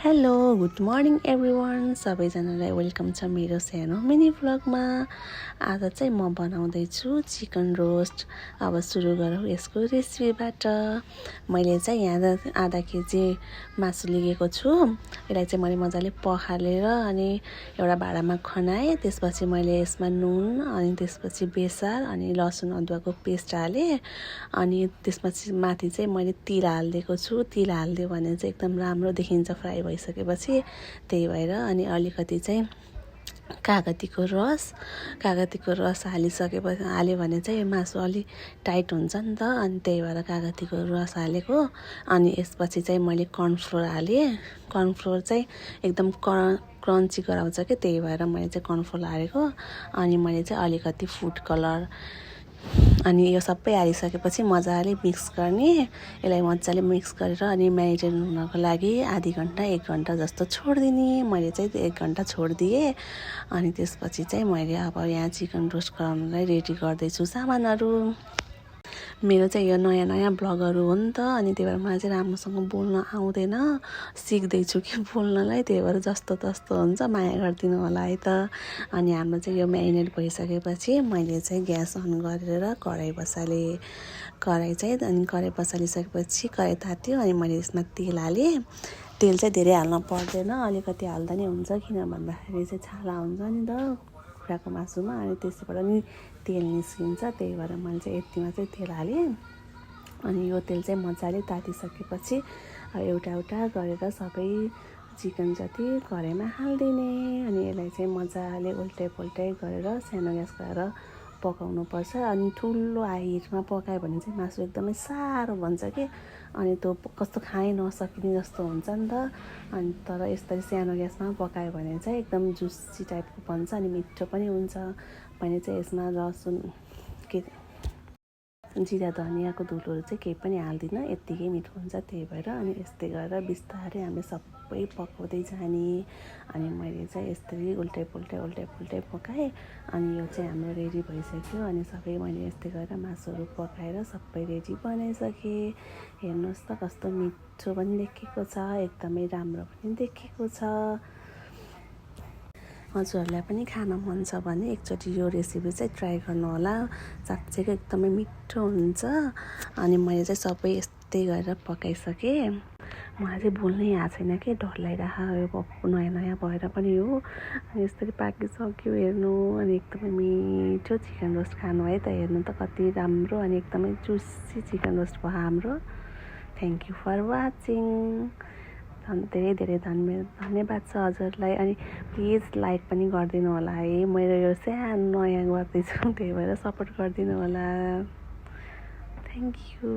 Hello good morning everyone, सबैजनालाई welcome छ मेरो सानो मिनी भ्लगमा। आज चाहिँ म बनाउँदैछु चिकन रोस्ट। अब सुरु गरौँ यसको रेसिपीबाट। मैले चाहिँ यहाँ आधा केजी मासु लिएको छु। यसलाई चाहिँ मैले मजाले पखालेर अनि एउटा भाँडामा खनाएँ। त्यसपछि मैले यसमा नुन अनि त्यसपछि बेसार अनि लसुन अदुवाको पेस्ट हालेँ। अनि त्यसपछि माथि चाहिँ मैले तिल हालिदिएको छु। तिल हालिदियो भने चाहिँ एकदम राम्रो देखिन्छ फ्राई भइसकेपछि। त्यही भएर अनि अलिकति चाहिँ कागतीको रस हाल्यो भने चाहिँ मासु अलि टाइट हुन्छ नि त। अनि त्यही भएर कागतीको रस हालेको। अनि यसपछि चाहिँ मैले कर्नफ्लोर हालेँ। कर्नफ्लोर चाहिँ एकदम क्रन्ची गराउँछ कि, त्यही भएर मैले चाहिँ कर्नफ्लोर हालेको। अनि मैले चाहिँ अलिकति फुड कलर अनि यो सबै हालिसकेपछि मजाले मिक्स गर्ने। यसलाई मजाले मिक्स गरेर अनि म्यारिनेट हुनको लागि आधी घन्टा 1 घन्टा जस्तो छोडिदिने। मैले चाहिँ 1 घन्टा छोडिदिएँ। अनि त्यसपछि चाहिँ मैले अब यहाँ चिकन रोस्ट गराउनलाई रेडी गर्दैछु सामानहरू। मेरो चाहिँ यो नयाँ ब्लगहरू हो नि त। अनि त्यही भएर मलाई चाहिँ राम्रोसँग बोल्न आउँदैन, सिक्दैछु कि बोल्नलाई। त्यही भएर जस्तो तस्तो हुन्छ, माया गरिदिनु होला है त। अनि हाम्रो चाहिँ यो म्यारिनेट भइसकेपछि मैले चाहिँ ग्यास अन गरेर कराई बसालेँ। कराई बसालिसकेपछि कराई तात्यो। अनि मैले यसमा तेल हालेँ। तेल चाहिँ धेरै हाल्न पर्दैन, अलिकति हाल्दा नि हुन्छ। किन भन्दाखेरि चाहिँ छाला हुन्छ नि त कुखुराको मासुमा, अनि त्यसबाट नि तेल निस्किन्छ। त्यही भएर मैले चाहिँ यतिमा चाहिँ तेल हालेँ। अनि यो तेल चाहिँ मजाले तातिसकेपछि एउटा गरेर सबै चिकन जति कराईमा हालिदिने। अनि यसलाई चाहिँ मजाले उल्टाइ गरेर सानो ग्यास गरेर पकाउनुपर्छ। अनि ठुलो हाइटमा पकायो भने चाहिँ मासु एकदमै साह्रो बन्छ कि, अनि त्यो कस्तो खानै नसकिने जस्तो हुन्छ नि त। अनि तर यसरी सानो ग्यासमा पकायो भने चाहिँ एकदम जुसी टाइपको बन्छ अनि मिठो पनि हुन्छ। मैले चाहिँ यसमा लसुन जिरा धनियाँको धुलोहरू चाहिँ केही पनि हाल्दिनँ, यत्तिकै मिठो हुन्छ। त्यही भएर अनि यस्तै गरेर बिस्तारै हामीले सबै पकाउँदै जाने। अनि मैले चाहिँ यस्तै उल्टाइ पुल्टाइ पकाएँ। अनि यो चाहिँ हाम्रो रेडी भइसक्यो। अनि सबै मैले यस्तै गरेर मासुहरू पकाएर सबै रेडी बनाइसकेँ। हेर्नुहोस् त कस्तो मिठो पनि देखेको छ, एकदमै राम्रो पनि देखेको छ। हजुरहरूलाई पनि खान मन छ भने एकचोटि यो रेसिपी चाहिँ ट्राई गर्नुहोला, साँच्चैको एकदमै मिठो हुन्छ। अनि मैले चाहिँ सबै यस्तै गरेर पकाइसकेँ। मलाई चाहिँ बोल्नै आएको छैन कि, डर लागिरहेको यो नयाँ भएर पनि हो। अनि यसरी पाकिसक्यो हेर्नु। अनि एकदमै मिठो चिकन रोस्ट खानु है त। हेर्नु त कति राम्रो अनि एकदमै जुसी चिकन रोस्ट भयो हाम्रो। Thank you for watching. धेरै धन्यवाद छ हजुरलाई। अनि प्लिज लाइक पनि गरिदिनु होला है। मेरो यो सानो नयाँ गर्दैछु, त्यही भएर सपोर्ट गरिदिनु होला। Thank you.